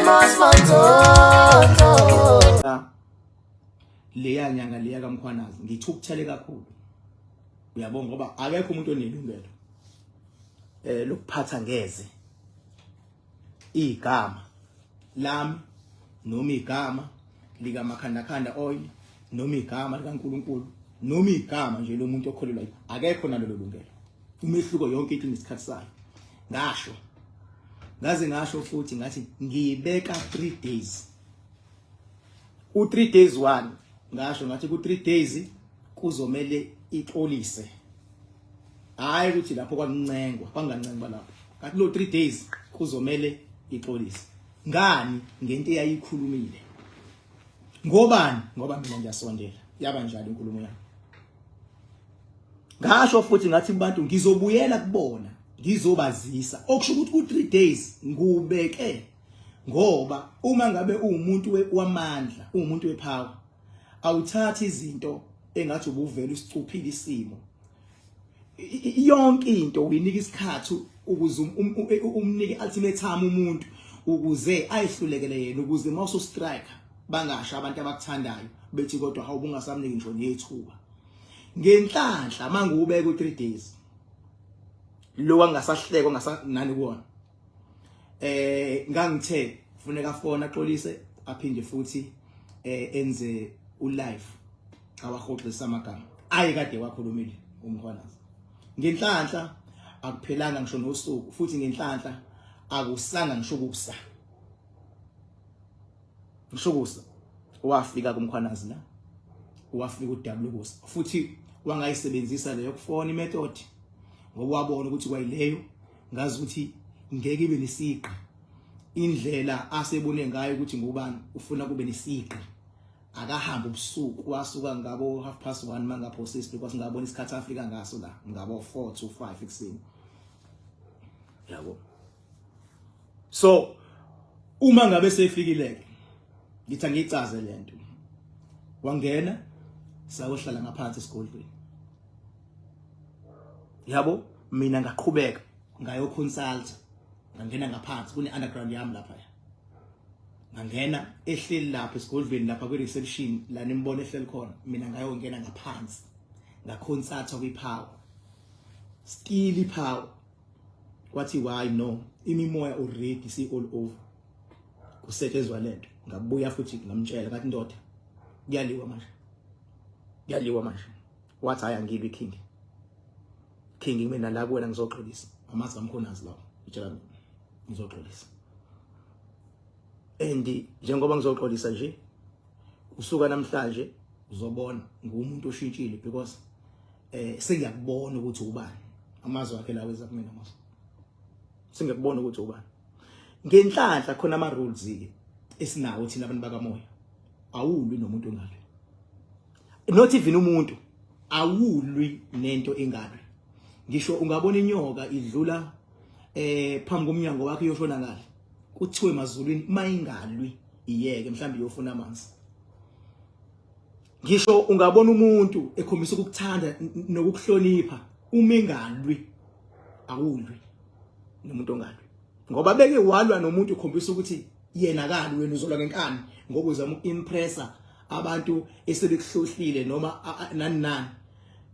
Mos Manzonzo. Leya nyanga leya kaMkhwanazi ngithukuthele kakhulu, uyabo, ngoba akekho umuntu onelungelo lokuphatha ngeze igama lami noma igama lika Makhandakhanda Oil noma igama likaNkuluNkulu noma igama nje lomuntu okholelwa, akekho nalelo lungelo. Umehluko, yonke into inesikhathi sayo. Ngasho ngaze ngasho futhi ngathi ngibeka 3 days, u3 days 1. Ngasho ngathi ku3 days kuzomele ixolise, hayi ukuthi lapho kwakuncengwa, kwangancengwa lapho. Ngathi lo 3 days kuzomele ixolise. Ngani? Ngento eyayikhulumile. Ngobani? Ngoba mina ngiyasondela. Yaba njalo inkulumo yami. Ngasho futhi ngathi kubantu ngizobuyela kubona, ngizobazisa, okusho ukuthi ku3 days ngubeke, ngoba uma ngabe uwumuntu wamandla, uwumuntu wepower, awuthathi izinto engathi ubuvela usicuphile isimo. Yonke into uyinika isikhathi ukuze umnike ultimatum umuntu ukuze ayihlulekele yena, ukuze mawusu strike bangasho abantu abakuthandayo bethi, "Kodwa hawu, bungasamniki ngisho nethuba." Ngenhlanhla mangiwubeka u3 days lo, angasahlekwa ngasanani kuwona. Ngangithe funeka fona axolise, aphinde futhi enze ulive awahoxisa amagama aye kade wakhulumile uMkhwanazi. Ngenhlanhla akuphelanga ngisho nosuku, futhi ngenhlanhla akusanga ngisho kusa, ngisho kusa wafika kuMkhwanazi la, wafika uW kusa, futhi wangayisebenzisa leyo kufona imethod, ngoba wabona ukuthi kwayileyo ngazi ukuthi ngeke ibe nesiqi. Indlela asebone ngayo ukuthi ngubani ufuna kube nesiqi, akahamba ubusuku, wasuka ngabo 1:30 mangapho sisi, because ngabona isikhathi afika ngaso la ngabo 4 to 5 ekuseni, yabo. So uma ngabe sefikile, ngithi angiyicaze lento, wangena, sayohlala ngaphansi esigodlweni, yabo. Mina ngaqhubeka ngayo consult, ngangena ngaphansi kune underground yami lapha, ngangena ehleli lapha esigodlweni lapha kwi reception la nimbona ehleli khona. Mina ngayongena ngaphansi, ngaconsulta kwi-power, still i-power kwathi, "Why no, imimoya already si all over, kusetshenzwa lento." Ngabuya futhi ngamtshela, ngathi, "Ndoda, kuyaliwa manje, kuyaliwa manje." Wathi, "Hayi, angibi king, king mina la kuwena, ngizoxolisa." Amazi kaMkhwanazi lawo, ngitshela mina, "Ngizoxolisa, and njengoba ngizoxolisa nje, usuka namhlanje uzobona ngumuntu oshintshile, because sengiyakubona ukuthi ubani." Amazwi akhe lawo eza kumina mos, "Sengiyakubona ukuthi ubani." Ngenhlanhla khona ama rules ke esinawo thina abantu bakamoya: awulwi nomuntu ongalwi, not even umuntu, awulwi nento engalwi. Ngisho ungabona inyoka idlula phambi komnyango wakhe iyoshona ngale, kuthiwe emazulwini mayingalwi, iyeke, mhlawumbe iyofuna amanzi. Ngisho ungabona umuntu ekhombisa ukukuthanda nokukuhlonipha, uma engalwi, awulwi nomuntu ongalwi, ngoba beke walwa nomuntu ukhombisa ukuthi yena kali, wena uzolwa ngenkani ngoba uzama ukuimpressa abantu esebekuhlohlile noma nani nani.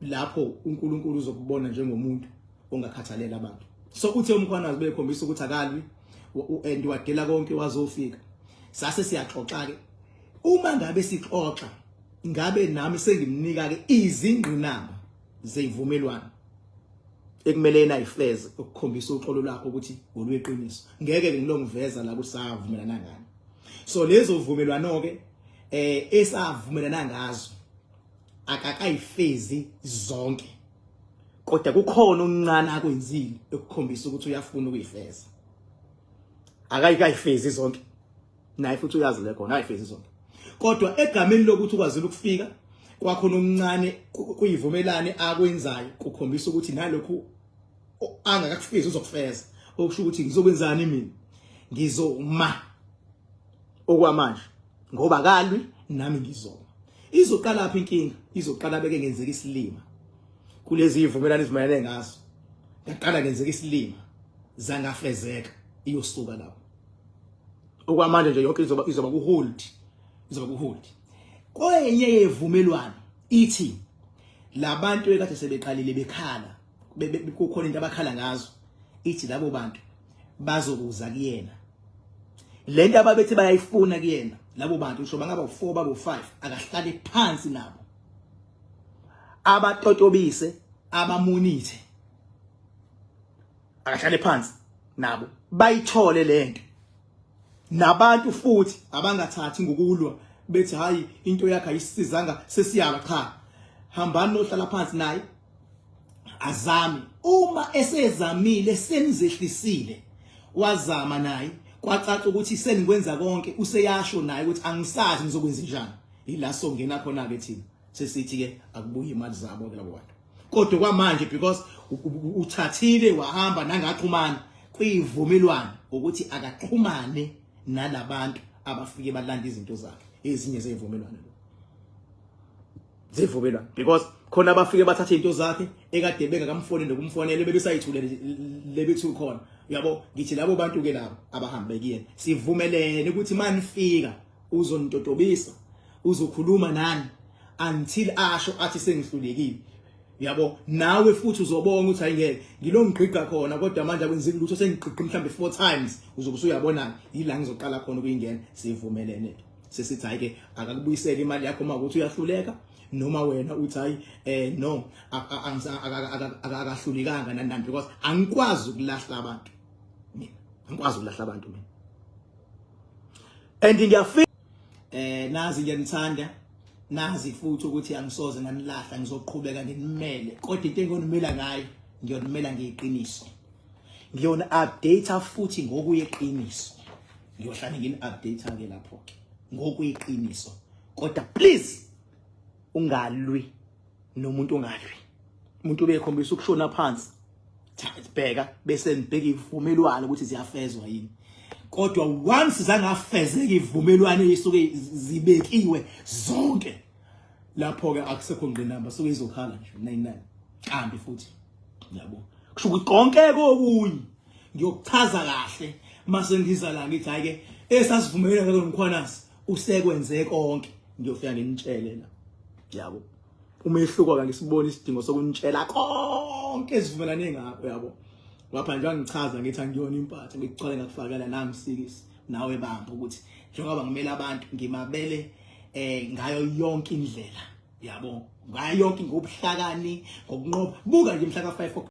Lapho uNkulunkulu uzokubona njengomuntu ongakhathalela abantu. So uthe uMkhwanazi bekhombisa ukuthi akalwi and wadela konke, wazofika, sase siyaxoxa ke. Uma ngabe sixoxa, ngabe nami sengimnika ke izingqinamba zezivumelwano ekumele yena ayifeze ukukhombisa uxolo lwakho ukuthi ngolweqiniso. Ngeke ke ngilongiveza la kusavumelana ngani. So lezo vumelwano ke esavumelana ngazo akakayifezi zonke, kodwa kukhona okuncane akwenzile ekukhombisa ukuthi uyafuna ukuyifeza. Akayikayifezi zonke, naye futhi uyazi le khona ayifezi zonke, kodwa egameni lokuthi ukwazile ukufika kwakhona okuncane kuyivumelane akwenzayo kukhombisa ukuthi nalokhu angakakufezi uzokufeza. Okusho ukuthi ngizokwenzani mina? Ngizoma okwamanje ngoba kalwi nami, ngizoma. Izoqala phi inkinga? Izoqala beke ngenzeka isilima kulezi ivumelano izivumelane ngazo, ngaqala ngenzeka isilima, zangafezeka, iyosuka lapho. Okwamanje nje yonke izoba ku hold, izoba ku hold. Kwenye yevumelwano ithi labantu ekade sebeqalile bekhala, kukhona into abakhala ngazo, ithi labo bantu bazokuza kuyena. Lento ababethi bayayifuna kuyena labo bantu, ngisho bangaba u4, babo 5, akahlale phansi nabo, abatotobise, abamunithe, akahlale phansi nabo bayithole lento. Nabantu futhi abangathathi ngokulwa bethi hayi, into yakhe ayisizanga, sesiyaba. Cha, hambani nohlala phansi naye, azame. Uma esezamile, senizehlisile, wazama naye, kwacaca ukuthi senikwenza konke, useyasho naye ukuthi angisazi ngizokwenza njani, ila songena khona ke thina, sesithi ke akubuye imali zabo ke labo bantu. Kodwa kwamanje, because uthathile wahamba nangaxhumana kwivumelwano ukuthi akaxhumane nalabantu abafike balanda izinto zakhe, ezinye zezivumelwano lo zivumelwano, because khona abafike bathatha izinto zakhe ekade bengakamfoni nokumfonela, bebesayithulele lebethu khona, uyabo. Ngithi labo bantu ke labo abahambe kuyena, sivumelene ukuthi manifika uzonitotobisa, uzokhuluma nani until asho athi sengihlulekile, uyabo. Nawe futhi uzobonga ukuthi ayingeke ngilo ngigqigqa khona, kodwa manje akwenzeki lutho, sengigqigqa mhlambe 4 times, uzobe usuyabona yila ngizoqala khona ukuyingena. Sivumelene, sesithi hayi ke, akakubuyisele imali yakho uma ukuthi uyahluleka, noma wena uthi hayi, no, akahlulikanga nani nani, because angikwazi ukulahla abantu mina, angikwazi ukulahla abantu mina and ngiyafika. Nazi ngiyanithanda, nazi futhi ukuthi angisoze nganilahla, ngizoqhubeka nginimele, kodwa into engonimela ngayo, ngiyonimela ngeqiniso, ngiyona update futhi ngokuyeqiniso, ngiyohlale ngini update ke lapho ke ngokuyiqiniso. Kodwa please ungalwi nomuntu, ongalwi umuntu ubekhombisa ukushona phansi, bheka bese nibheka ivumelwano ukuthi ziyafezwa yini. Kodwa once zangafezeka ivumelwano isuke zibekiwe zonke lapho ke, akusekho ngqinamba, suke izokhala nje 99 kambi futhi, yabo. Kusho ukuthi konke kokunye ngiyokuchaza kahle mase ngiza la, ngithi hayi ke, esasivumelene ngeke noMkhwanazi usekwenze konke, ngiyofika nginitshele la, yabo. Umehluko ke, ngisibona isidingo sokunitshela konke esivumelane ngakho, yabo. Ngapha nje angichaza, ngithi angiyona impatha, ngikucale ngakufakela nangisikisi nawe bamba ukuthi njengoba ngimele abantu, ngimabele ngayo yonke indlela, yabo, ngayo yonke, ngobuhlakani, ngokunqoba. Buka nje mhla ka 5.